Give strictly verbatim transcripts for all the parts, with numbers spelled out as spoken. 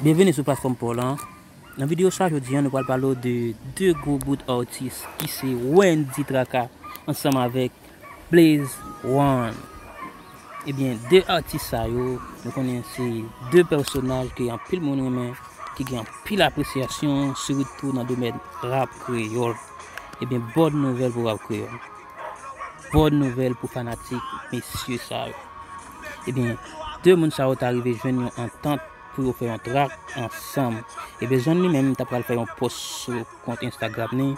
Byenveni sou platfòm pa w lan. Nan videyo sa jodi a, nou pral pale w de de gwo bout atis ki se Wendy Traka ansanm avèk Blaze One. Ebyen, de atis sa yo, nou konnen se de pèsonaj ke anpil moun renmen, ki gen anpil apresyasyon, siritou nan domèn rap kreyòl. Ebyen, bòn nouvèl pou rap kreyòl. Bòn nouvèl pou fanatik mesye sa yo. Ebyen, de moun sa yo ta rive jwenn yon antant pou yo fè yon trak ansanm. Ebyen, Blaze One li menm ta pral fè yon pòs sou kont Instagram li.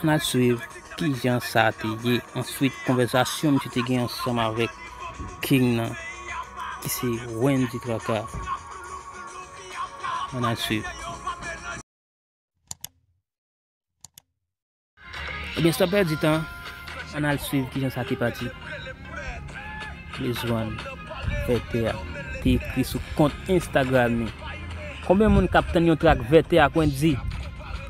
Ann al swiv kijan sa te ye. Answit, konvèsasyon misye te gen ansanm avèk King nan, ki se Wendy Traka. Ann al swiv. Ebyen, san pèdi tan, ann al swiv kijan sa te pati. Blaze One, vètè a, te ekri sou kont Instagram li. Konbyen moun k ap tann yon trak vètè ak Wendy?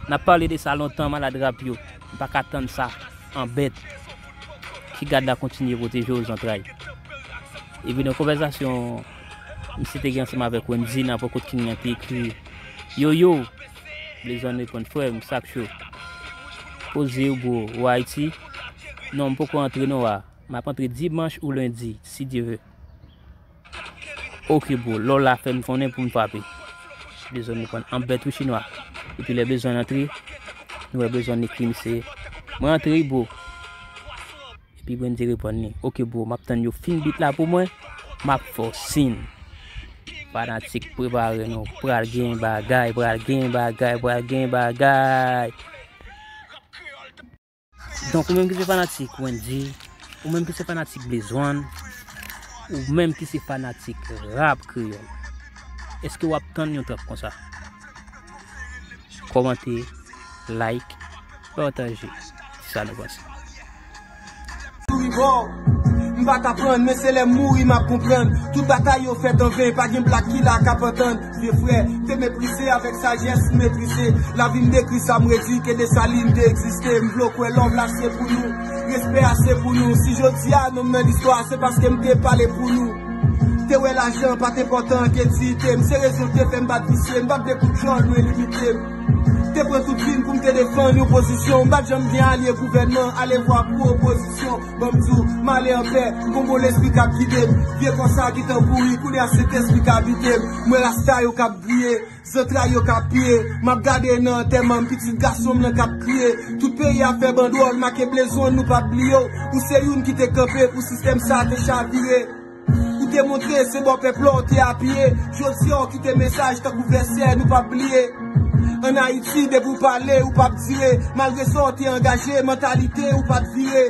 N ap pale de sa lontan, malad rap yo. M pa ka tann sa an bèt. Ki gad la kontinye pwoteje w, zantray. Epi nan konvèsasyon misye te gen ansanm avèk Wendy nan pran kot King nan te ekri, "Yo, yo." Blaze One reponn, "Frè m, sa k cho?" "Poze w, bro, ou Ayiti?" "Non, m poko antre non, a. M ap antre dimanch ou lendi, si Dye vle." "Oke, bro, lè w la fè m konnen pou m frape." Blaze One reponn, "An bèt wi, chinwa." Epi lè Blaze One antre, nou wè Blaze One ekri misye, "Mwen antre wi, bro." Epi Wendy reponn li, "Oke, bro, m ap tann yo fin beat la pou mwen, m ap fè w siy." Fanatik, prepare nou, pral gen bagay, pral gen bagay, pral gen bagay. Donk, ou menm ki se fanatik Wendy, ou menm ki se fanatik Blaze One, ou menm ki se fanatik rap kreyòl, èske w ap tann yon trak konsa? Kòmante, like, pataje. Se sa nou panse. Souri bò. M pa t aprann, men se lè m mouri m ap konprann. Tout batay yo fèt an ven, pa gen blag ki la k ap antann. Vye frè, te meprize avèk sajès, m metrize. Lavi m dekri sa m redi, ke Desalin te egziste. M vle w kwè love la se pou nou, respè a se pou nou. Si jodi a non m nan listwa, se paske m te pale pou nou. Te wè lajan pa t enpòtan ke diyite m. Se rezon k te fè m pa t visye, m pa t vle kout djòl nou elimite m. Te pran tout vi m pou m te defann yon pozisyon. M pa t janm gen alye gouvènman, alevwa pou opozisyon. Ban m di w, m ale anpè, m gon bon lespri k ap gide m. Vye kò sa gentan pouri, kounye a Sentespri k abite m. M wè rasta yo k ap griye, zantray yo k ap piye. M ap gade nan antèman m, pitit gason m nan k ap kriye. Tout peyi a fè bandwòl, make Blaze One, nou p ap bliye w. Ou se youn ki te kanpe pou sistèm sa te chavire. Ou te montre se bò pèp la w te apiye. Jodi a w kite mesaj tankou vèsè, nou p ap bliye. Ann Ayiti, depi w pale, ou p ap dire. Malgre sa w te angaje, mantalite ou pa t vire.